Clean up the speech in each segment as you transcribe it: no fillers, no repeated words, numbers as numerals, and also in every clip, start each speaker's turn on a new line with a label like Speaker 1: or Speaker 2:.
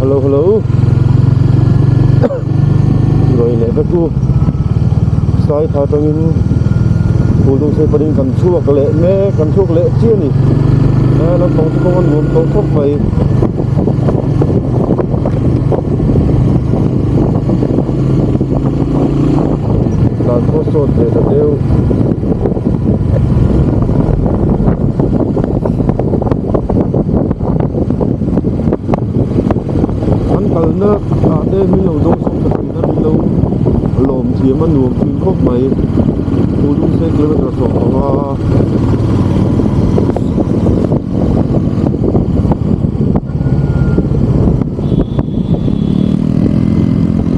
Speaker 1: Hello hello Rawi leh vek u Saitha atangin Phul dum sei panin kan chhuak leh mek kan chhuak leh chiah a ni naupang te kawng a nuam tawh khawp mai. Dan pawh sawt ve ta deuh. An kalna ah te min lo dawng sawm ta thin a min lo lawm thiam a nuam thin khawp mai Phulung sei kilometer 15.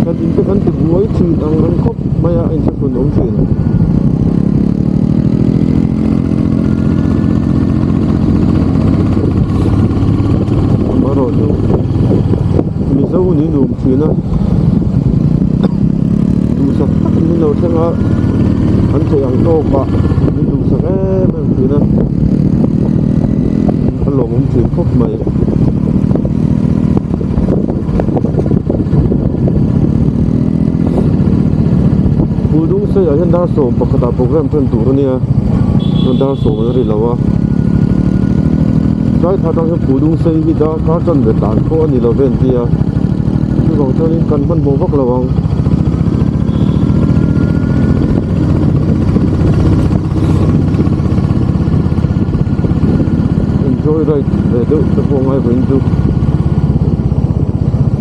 Speaker 1: Kan in te kan ti buai thin ang reng khawp mai a a inthlahrun awm thin. Amaherawhchu Mizo ni nuam thin a duhsak takin min lo thleng a an theih ang tawkah min duhsak em em thin a a lawmawm thin khawp mai. Phul dung sei ah hian dar 11 ah program tan tur a nia chuan dar 10 a ri lo a tlai thla atang hian phul dung sei hi dar kar tan ve tlan pawh a ni lo ve an ti a chuvang chuanin kan hmanhmawh vak lo ang. Enjoy ride ve deuh te pawh a ngai vawiin chu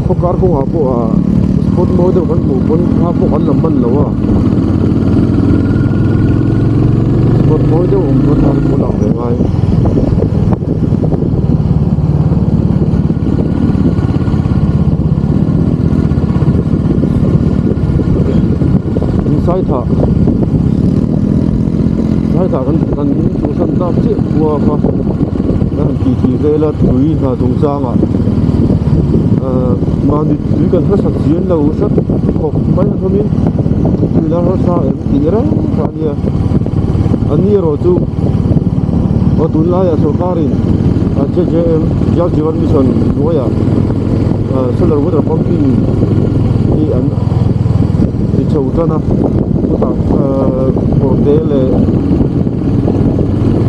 Speaker 1: khaw kar kawngah pawh ah spot mawi deuh kan hmuh pawn thla pawh kan la hman lo a spot mawi deuh awm chuan thla te pawh lak ve a ngai. Saithah Saithah kan kan chhuhsan tak chiah khua kha kan han titi vel a tui hna chungchangah ahh mahni tui kan hrasak chian lo hrat khawp mai a thawmin tui la harsa em tih reng kha a nia an ni erawh chu aw tunlaiah sawrkarin J J M Jal Jeevan Mission hnuaiah ahh solar water pumping hi an ti chho tan a chutah ahh kawr te leh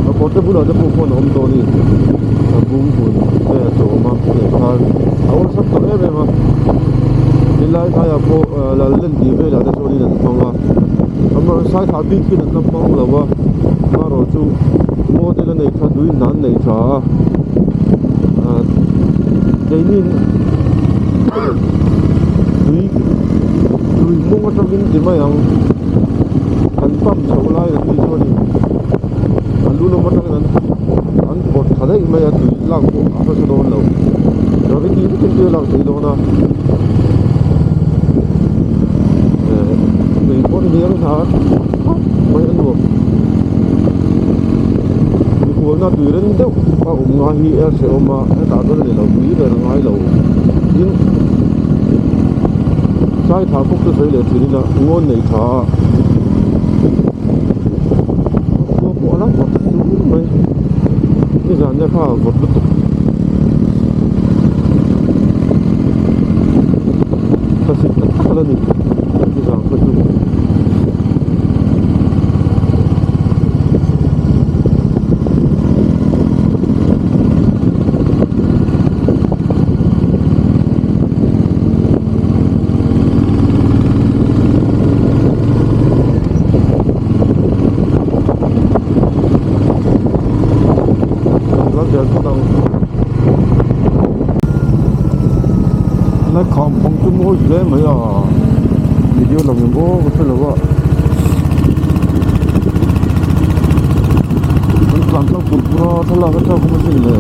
Speaker 1: a kawr te bulah te pawh khuan a awm tawh a ni a bung hmun vel a chawm a hei khan a awlsam tawh em em a helai hnaiah pawh ahh lal len tih velah te chuanin an hmang a amaherawhchu saithah bik hian an la hmang lo a amaherawhchu model a nei tha duhin hna an nei tha a ahh keini tui tui mawng atangin ti mai ang an pump chho lai an nih chuanin a lu lam atangin an an pawt thla daih mai a tui lak pawh a hmasa dawn lo gravity vekin tui a lak thei dawn a eh tui pawh hniang hna khawp mai a nuam mikhualna tui reng deuh a awm ngai hi a hrehawm a hetah chuan a ni lo tui ber a ngai lo tin saithah bawk chu sawi leh thin ila ngawn nei tha a khua pawh a la vawt hlur mai nizan nia kha a vawt lutuk thlasik tak tak a la ni nizan kha chu. Lai kham pang chu mawi hle mai a video lang em aw ka hre lo a an tlan tlang pur pur a thlalak a thlak awm asin le.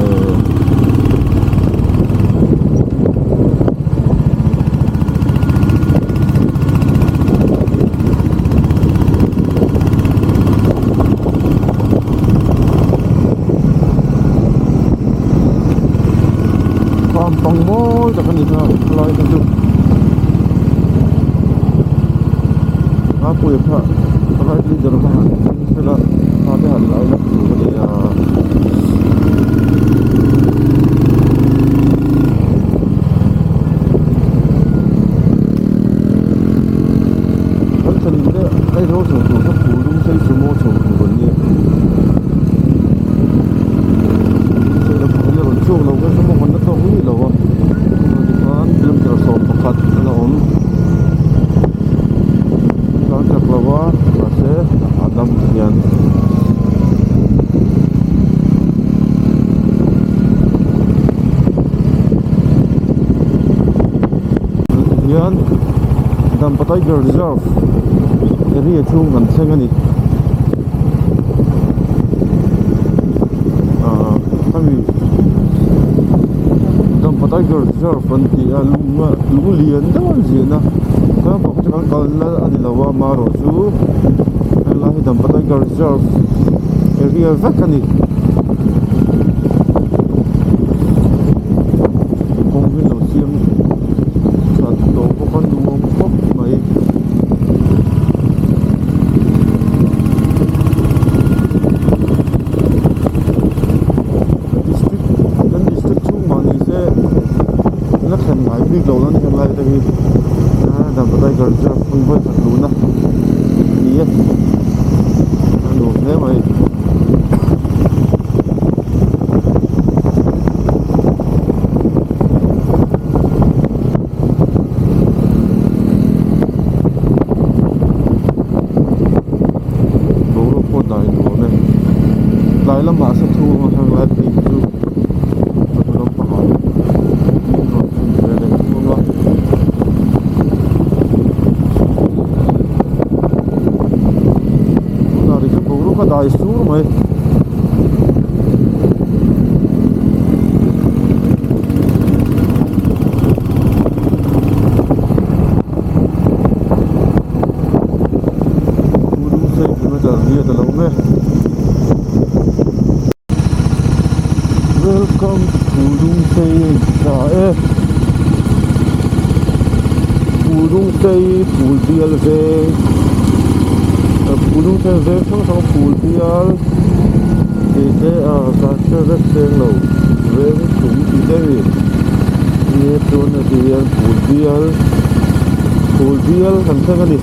Speaker 1: Farm pang mawi tak a ni kha helai te chu a pui kha right leader kha han ding sela thla te han la ila tur a ni a. hian Dampa Tiger Reserve area chhung kan thleng a ni ahh hemi Dampa Tiger Reserve an tih a lung a lung lian deuh an ziah na tlangpang chu kan kalna a ni lo a amaherawhchu helai hi Dampa Tiger Reserve area vek a ni. Kawng hi lo siam that tawh bawk a nuam khawp mai. District kan district chhung mah ni se la thlen ngai bik lo la ni helai te hi Dampa Tiger Reserve hmun vawi khat luhna a ni e a nuam hle mai. Boruak pawh dai nuam e tlai lamah sa thu ang a heng lai phei hi chu chawhnu lampangah min rawn chhun ve leh thung a. Tunah ri chu boruak a dai sur mai. Welcome to Phulungsei a inhria e Phulungsei phul bial veng Phulungsei veng hrang hrang phul bial tih te a kan hre vek seng lo veng chung tih te a ni nia chuan heti hian phul bial phul bial kan thleng a ni.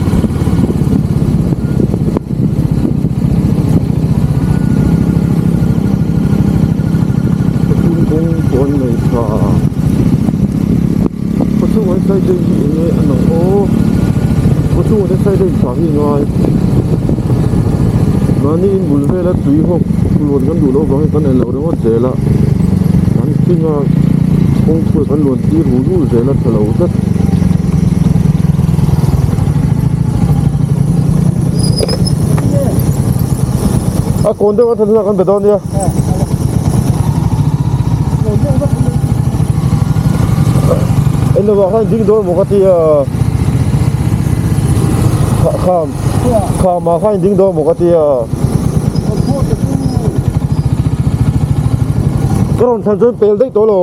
Speaker 1: Khawchhung kawng pawh an nei tha khawchhung an side deuh hi enge a nang aw khawchhung an side deuh tha hi ngai mahni in bul vela tui hawk luan kan duh loh vangin kan en loh ringawt zel a kan thing a kawng chhuat kan luan tir hul hul zel a tha lo tlat. A kawn deuh a tha hnuah kan be dawn nia. En lovah khan ding dawn maw ka ti a. Kham khamah khan ding dawn maw ka ti a. Ka rawn thlan chuan pel daih tawh lo.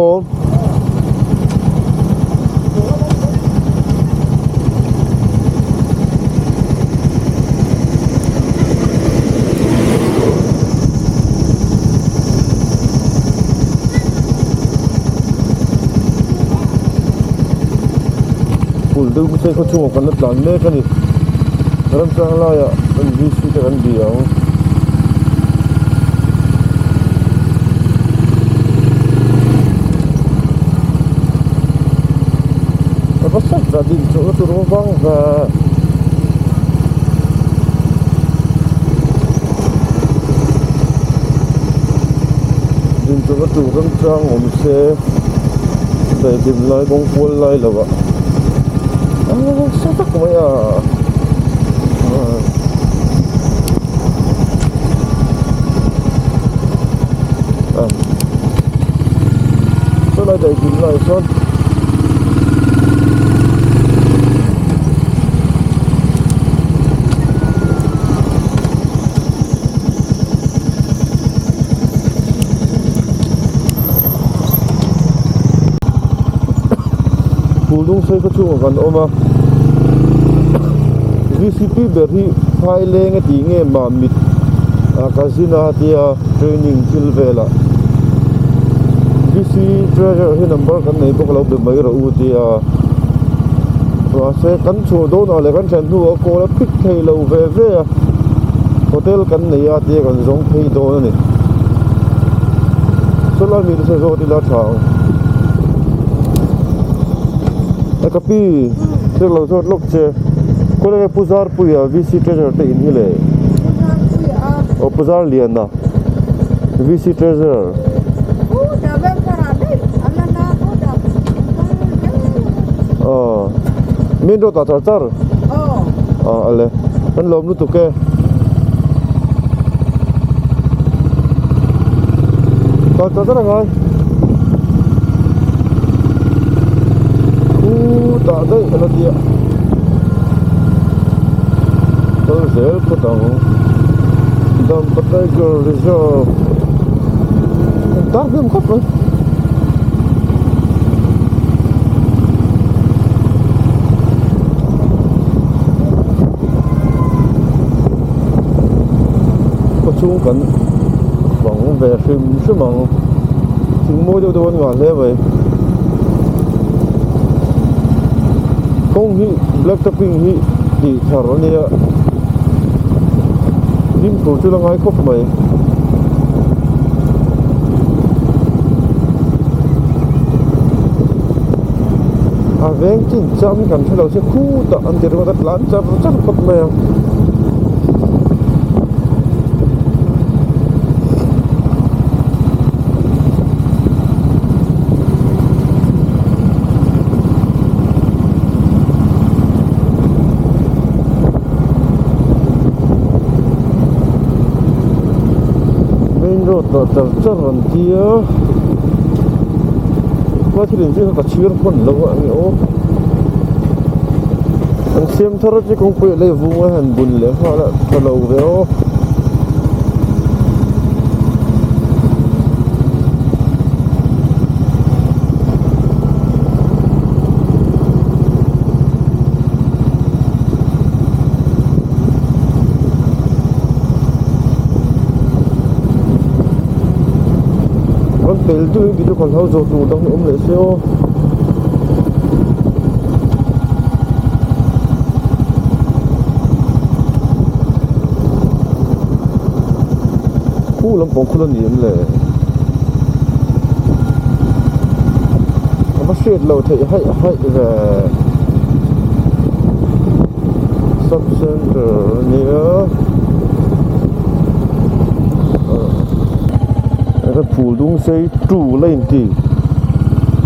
Speaker 1: Phul deuh phei khaw chungah kan la tlan mek a ni ramchang laiah kan V C te kan bia ang. A va sat va din chawlhna tur awm vang va. Din chawlhna tur remchang awm se daihlim lai kawng kual lai lo ah a nasa tak mai a. Chulai daihlim lai chuan Phul dung sei khaw chungah kan awm a V C P ber hi Phaileng a tih nge Mamit ah cousin a tia training thil velah V C treasure hi number kan nei bawk lo be mai rawh u tia mahse kan chhuah dawnah leh kan thlen hnuah kawl a pick thei lo ve ve a hotel kan nei a tia kan zawng phei dawn a ni sawlai mi nasa zawt ila tha ang e ka pi thil lo zawt lawk che khawnge pu Zarpuia V C treasure te in hi le aw pu Zarliana V C treasure aw. Main road ah char char. Aw. Ale. Kan lawm lutuk e. Kal char char angai. Khutah daih a la tia. Kal zel phawt ang. Dampa Tiger Reserve. An tar hnem khawp mai. Khaw chhung kan fang ve hrim hrim ang thing mawi deuh deuh an ngah hle mai kawng hi black topping hi tih thar a nia hnim tur chu la ngai khawp mai. A veng chin cham kan hre lo se khutah an ti ringawt a tlan char char khawp mai ang. Main road ah char char an tia khua thil inziak kha ka chhir hawn lo a ni aw an siam thar a chi kawngpui a lei vung a han bun leh nghal a tha lo ve aw. Kan pel deuh in tih chu kan hau zawh tur dang hi awm leh se aw. Khu lampang khu la ni em le? A va hriat loh theih haih haih ve. Sub center a nia. Heta phul dung sei tu la inti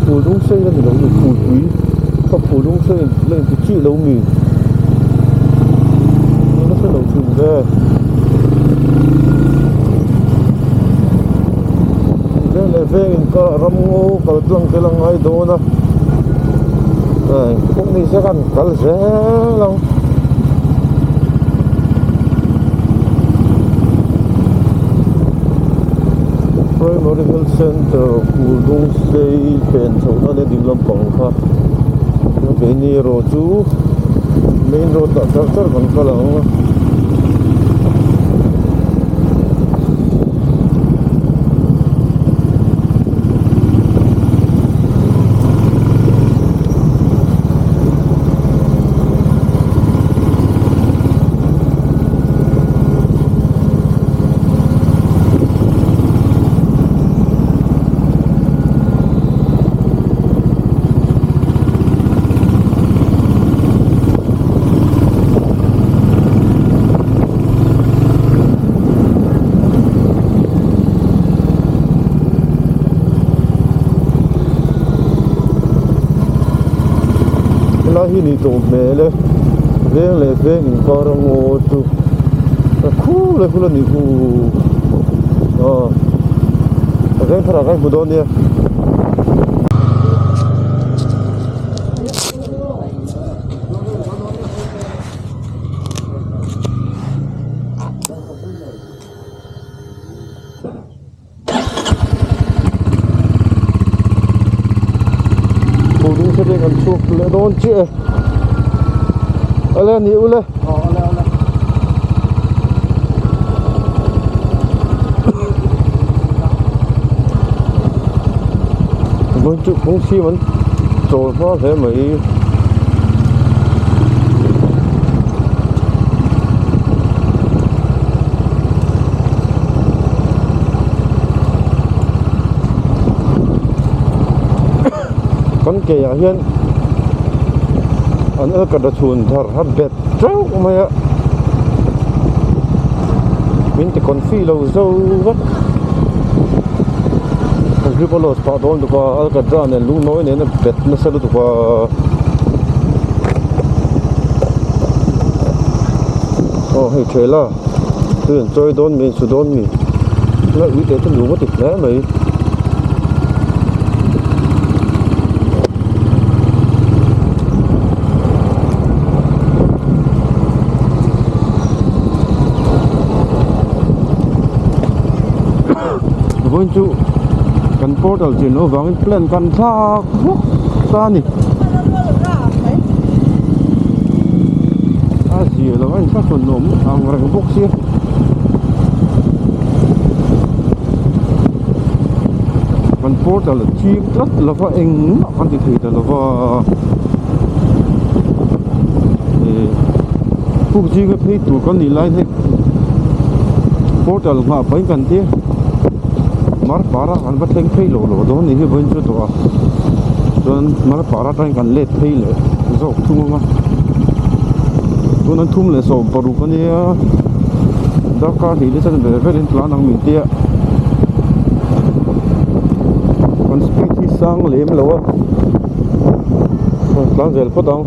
Speaker 1: phul dung sei a ni lo ni phul pui kha phul dung sei la inti chi lo mi nasa lo thin ve veng leh veng inkar ah ram ngaw kal tlang te la ngai dawn a kawng ni se khan kal zel ang. Primary Health Center Kurdung sei pen chhohna nia ding lampang kha keini erawh chu main road ah char char kan kal ang. Helai hi nih tawh hmel e veng leh veng inkar a ngaw chu a khur leh khur a nih hu aw a veng thar ah khan hmu dawn nia. Building te pawh kan chhuak leh dawn chiah e ale ni ule vawiin chu kawng siam an chawl hma hle mai. Kan ke ah hian an alkatra chhun thar a bet teuh mai a min ti confi lo zo vek a grip a loss phah dawn lutuk a alkatra nen lungnawi nen a bet nasa lutuk a. Aw hei thela tui an chawi dawn mi an su dawn mi lai ui teh chu nuam a ti hle mai. Vawiin chu kan portal chin loh avangin plan kan thlak hlawk ta a ni. A zia lo a inthlahrun awm ang reng bawk sia. Kan portal a chim tlat lo va engmah kan ti thei ta lo va. Ih puk zinga phei tur kan nih laiin hei portal nghah pahin kan tia mar para kan va thleng phei lo lo dawn a nih hi vawiin chu tawh a chuan mar para atangin kan let phei leh zawk thung ang a tuna thum leh 16 a nia darkar hnih te chuan ve velin tlan ang min tia kan speed hi sang lem lo a tlan zel phawt ang.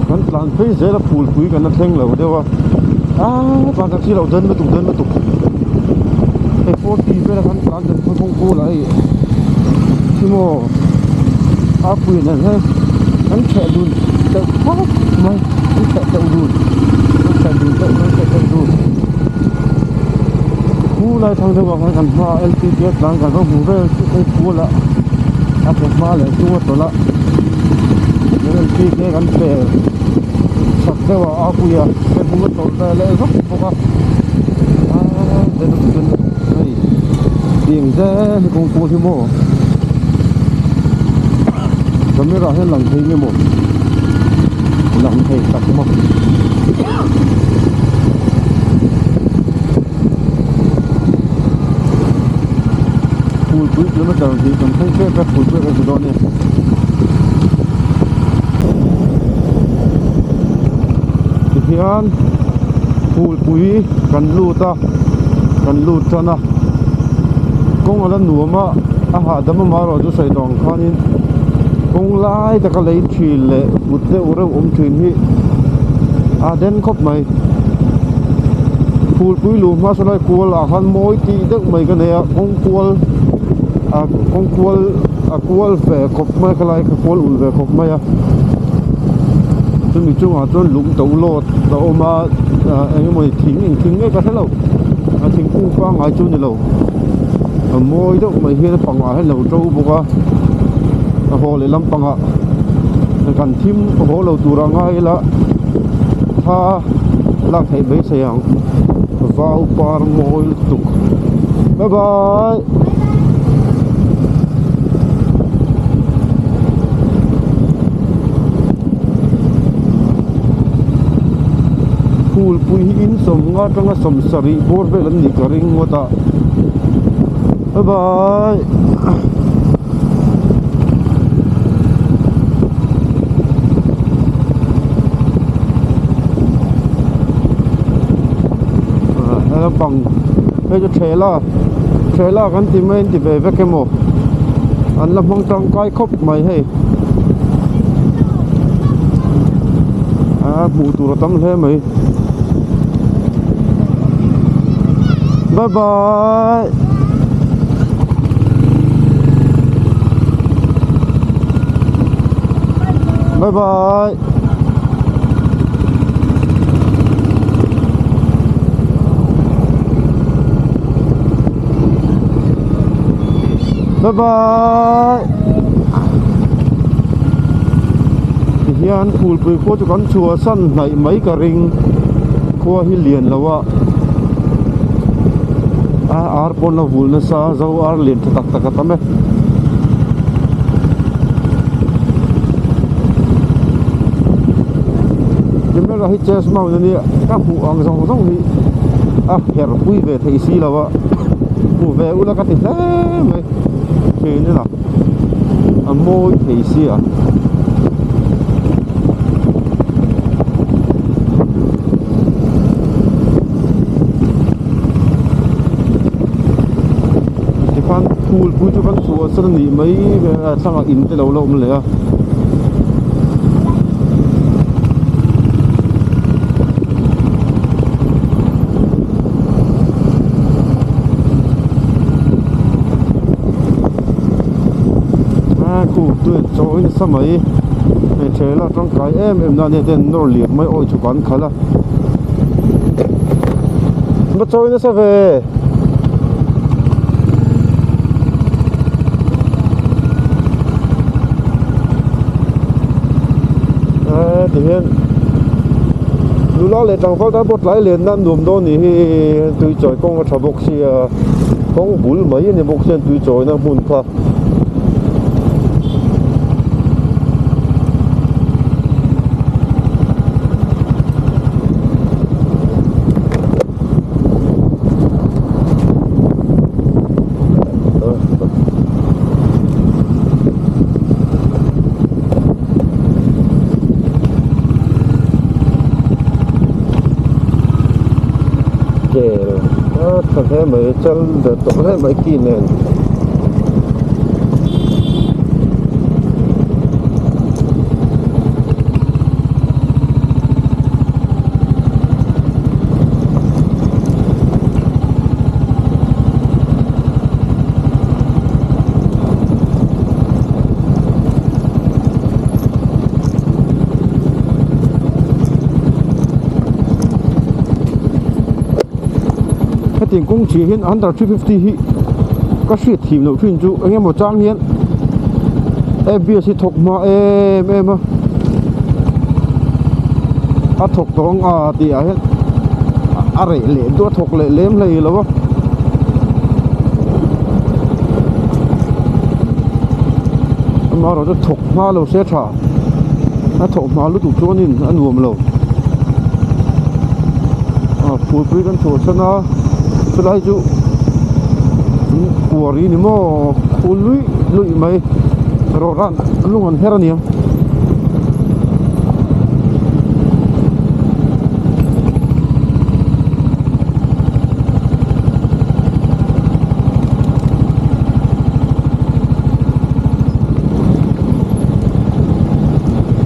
Speaker 1: Kan tlan phei zel a phulpui kan la thleng lo deuh a aaa tlan tak si loh dawn lutuk dawn lutuk hei 40 vel a kan tlan dan kawng kawng lah hei khi maw a pui nen hian an theh dun teuh khawp mai an theh teuh dun an theh dun teuh an theh teuh dun khu lai thlang deuh ah khan kan hma ah lpg a tlan kan va hmu vel chu hei kual ah a ke hma leh hnung a tawlh a lpg kan pe chak deuh ah a pui a ke hnung a tawlh ve leh vak bawk a aaa hei tiang zel hi kawng kual hi maw camera hian lang thei nge maw lang thei tak maw. Phulpui kilometer hnih kan thleng tep a phulpui kan hmu dawn a ni tihian phulpui kan lut a kan lut tan a kawng a la nuam a a hahdam amaherawh chu sawi tawh ang khanin kawng lai taka lei thin leh kut deuh reuh awm thin hi a den khawp mai phulpui luh hma saw lai kual ah khan mawi tih deuh mai ka nei a kawng kual a kawng kual a kual ve khawp mai a khalai kha kual ulh ve khawp mai a chumi chungah chuan lung to lawt a awm a ah eng emawni thing eng thing nge ka hre lo a thingkung pangngai chu a ni lo a mawi deuh mai hian a pangah hian a lo to bawk a a haw leh lampangah kan thim haw lo tur a ngai ila thla lak theih beisei ang vau par mawi lutuk bye bye. Phulpui hi in sawmnga atanga 70 bawr vel an nih ka ring ngawt a bye bye. He lampang hei chu thela thela kan ti mai an ti ve vek emaw an la hmang tangkai khawp mai hei a hmuh tur a tam hle mai bye bye. Bye bye. Bye bye. Tihian phulpui khua chu kan chhuahsan hnaih mai ka ring khua hi lian lo a a ar pawn a vul nasa a zo ar lian tha tak tak a tam e. Camera hi chest mount a nia ka hmuh ang zawng zawng hi a her pui ve thei si lo a hmu ve ula ka ti hle mai thin ila a mawi thei sia. Tikhan. Phulpui chu kan chhuahsan a nih mai a thlangah in te lo la awm leh a. A khu tui an chawi nasa mai hei thela tangkai em em na ania ten nawr liak mai awi chhuk an khalh a va chawi nasa ve. Tihian nula leh tlangval tan pawh tlai lenna an nuam dawn nih hi tui chawi kawng a tha bawk sia kawng bul mai a ni bawk sia tui chawina hmun kha. Kel a tha hle mai chal der tawh hle mai ki nen. Hetiang kawng chhia hian under 350 hi ka hriat thim loh thin chu eng emaw chang hian abs hi thawk hma em em a a thawk tawh ang a tih ah hian a reh leh duah a thawk leh lem hlei lo a. Amaherawhchu thawk hma lo se tha a thawk hma lutuk chuanin a nuam lo a phulpui kan chhuahsan a chulai chu kuari ni maw khu luih luih mai rawh ran lung an her a niang.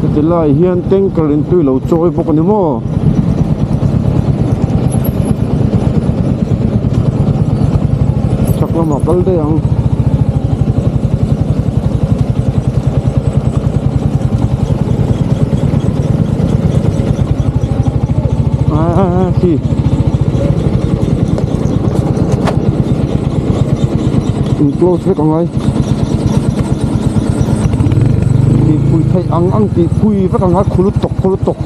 Speaker 1: Heti lai hian tanker in tui lo chawi bawk a ni maw. Chhak lamah kal daih ang. Ah khi in close vek angai tih phui theih ang ang tih phui vek angai khulu tawk khulu tawk.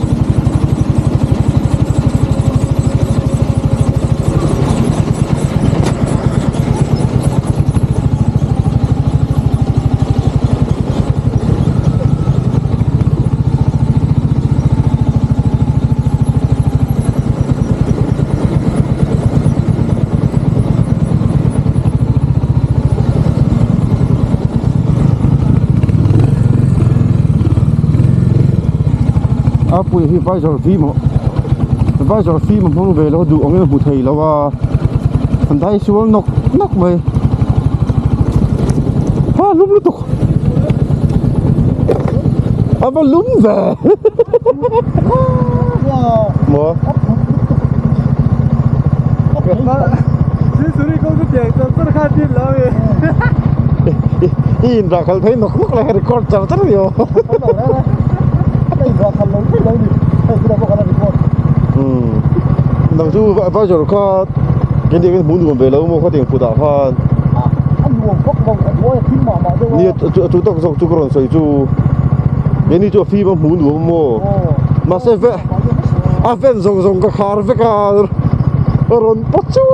Speaker 1: A pui hi visor fim aw visor fim a hmang ve lo a duh angin a hmu thei lo a an dai sual nawk nawk mai ha lum lutuk a va lum ve maw i indah khalh phei nawk nawk lai kha record char char ni aw nang chu visor kha keini ang hmuh nuam ve lo maw khatiang kutah khan nia chu tak zawk chu ka rawn sawi chu keini chu a fim a hmuh nuam maw mahse a ven zawng zawng ka khar vek a a rawn pawt chu.